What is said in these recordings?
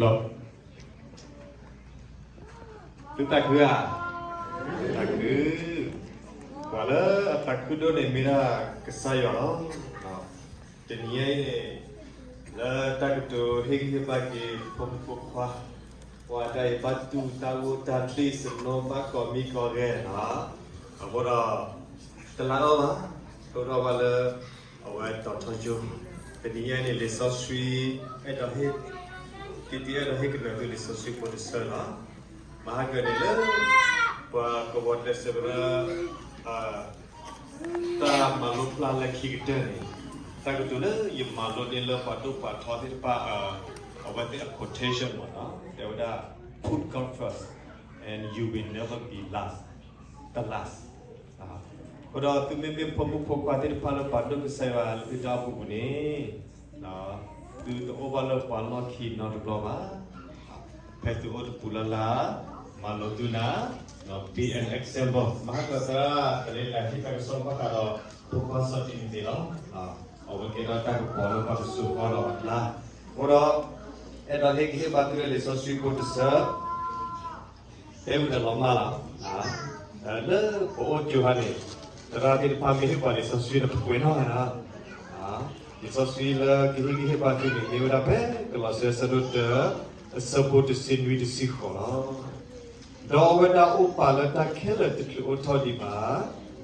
လီၤ. သုသးခုဧါ. သးခု. ပှၤလၢအသးခုဒိၣ်န့ၣ် မ့ၢ်ဒၣ်ကစၢ်ယွၤလီၤ. တနံၤအံၤန့ၣ် လၢတၢ်ကတိၤဟ့ၣ်ဂံၢ်ဟ့ၣ်ဘါက့ၤ ဖိမုၣ်ဖိခွါ ပှၤတၢ်အံၤ ဘၣ်တူၢ်တၢ်ဂိၢ်တၢ်ကျိၣ်စနိ ဘၣ်ကိးမံၤကိးဂၤလီၤ. အဃိဒီး တလါအီၣ်ဘၣ် တိၢ်ထီၣ်ဘၣ်လၢ အဝဲတီၤထီကၠိ တနံၤအံၤန့ၣ် လံာ်စီဆှံ အဲၣ်ဒိးဟ့ၣ် တံတံအဲၣ်ဒိးဟ့ၣ်ကနၢၤသုလံာ်စီဆှံဖိတဆၢလီၤ. မဟါကၢန့ၣ်လၢ ပှၤကဝီၤကျဲးစၢးဝဲဒၣ် တၢ်မၤလိပျၢ်လၢခံကတၢၢ်န့ၣ် တၢ်ကတိၤလၢယမၤလိန့ၢ်လၢပှၤဒိၣ်ပှၤထီသ့ၣ်တဖၣ် အဝဲသ့ၣ်အ quotation မ့ၢ်နီၤ တဲဝဲဒၣ် put God first and you will never be last, the last. အဃိဒီးသုမ့မ့ၢ်ဖိမုၣ်ဖိခွါသ့ၣ်တဖၣ်လၢပှၤဒိၣ်ကစၢ်ယွၤလၢသုတၢ်အိၣ်ဖှိၣ်ပူၤန့ၣ် ဖဲသုအိၣ်တပူၤလၢ်လၢ် မၤလိသုနၤ be an example မၤဟးကသရၣ် တလ့လၢဟံၣ်တၢ်ကစီၣ်ဘၣ်ဃးဒီး ဖိခွါစီၤတံၤမသ့းလီၤ. အဝဲကဲထီၣ်တၢ်ကပီၤလၢပှၤကစူးဃီဒီးအကျါ အဃိဒီး အဲၣ်ဒိးဟ့ၣ်ဂံၢ်ဟ့ၣ်ဘါသုလၢလံာ်စီဆှံဖိတဆၢ တဲဝံၤဒီးလီၤမၢ်လီၤ. လၢပအိၣ်ကၠိဟါန့ၣ် သရၣ်သ့ၣ်တဖၣ်မ့ၢ်ဟ့ၣ်ပှၤလံာ်စီဆှံန့ၣ် ပကွဲးနီၣ်ဝဲဒၣ် လံာ်စီဆှံလၢကဟ့ၣ်ဂံၢ်ဟ့ၣ်ဘါသုန့ၣ် မ့ၢ်ဝဲဒၣ်ဖဲကလီးစဲအဆၢဒိၣ်တၢ အဆၢဖိတဆံနွံတဆံဃိးလီၤ. ဒီးအဝဲဒၣ်အိၣ်ပာ်လၢတၢ်ခဲလၢာ်တချုးအိၣ်ထီၣ်ဒံး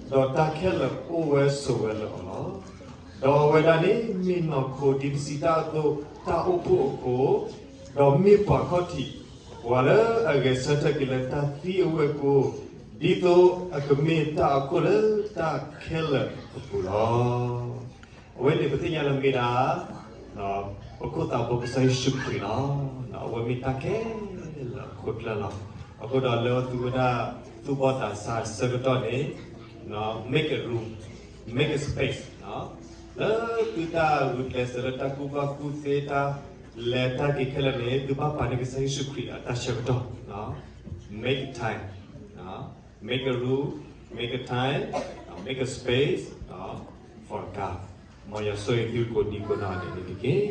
ဘၣ်, ဒီးတၢ်ခဲလၢာ်အိၣ်ဝဲဆိးဝဲလၢအီၤလီၤ. ဒီးအဝဲဒၣ်န့ၣ်မ့ၢ်နီၢ်ခိဒ်ပစံးတၢ်အသိးတၢ်အိၣ်ဖှိၣ်အဃိ, ဒီးမ့ၢ်ပှၤခီၣ်ထံး, ပှၤလၢအဂဲၤဆၢထၢၣ်က့ၤလၢတၢ်သံအဝဲၢ်ကိ, ဒ်သိးအကမ့ၢ်တၢ်အခိၣ်လၢတၢ်ခဲလၢာ်အပူၤလီၤ. အဝဲန့ၣ်ပသ့ၣ်ညါလၢမ့ၢ်ဒၣ် ပခိၣ်သးဖိကစၢ်ယ့ၣ်ၡူးခရံာ်လီၤ. အဝဲမ့ၢ်တၢ်ခဲလၢာ်အခိၣ်ကျၢၢ်လီၤ. အဃိဒီးလၢသုဝဲဒၣ် သူၣ်ဘီၣ်သးစၢ်ဆၢကတီၢ်န့ၣ် make a room, make a space လၢသုတၢ်ဂုာ်ကျဲးစၢးလၢတၢ်ကူၣ်ဘၣ်ကူၣ်သ့တၢ်လဲၤတၢ်က့ၤခဲလၢာ်န့ၣ် သုဘၣ်ပာ်န့ၢ်ကစၢ်ယ့ၣ်ၡူးခရံာ်အတၢ်ဆၢကတီၢ် make time, make a room, make a time, make a space for God. မ်ယွၤဆိၣ်ဂ့ၤသုကိးဒံကိးနီၢ်ဒဲးန့ၣ်တက့ၢ်.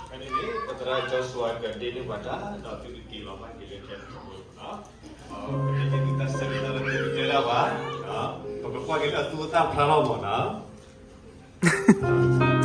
ဖဲန့ၣ်န့ၣ် ပသရၣ် Joshua ကဒ့န့ၢ်ပှၤတၢ် ဒီးသုကက့ၤလီၤဘၣ်က့ၤလၢကျဲတဖျၢၣ်လီၤ. ပမ့ၢ်သ့ၣ်သုတၢ်ဆၢဂ့ၤတၢ်လၢသုကတဲဒၣ်ဘၣ်, ပကကွၢ်က့ၤလၢအသူအသၣ်ဖျါလီၤမ့ၢ်နီၤ.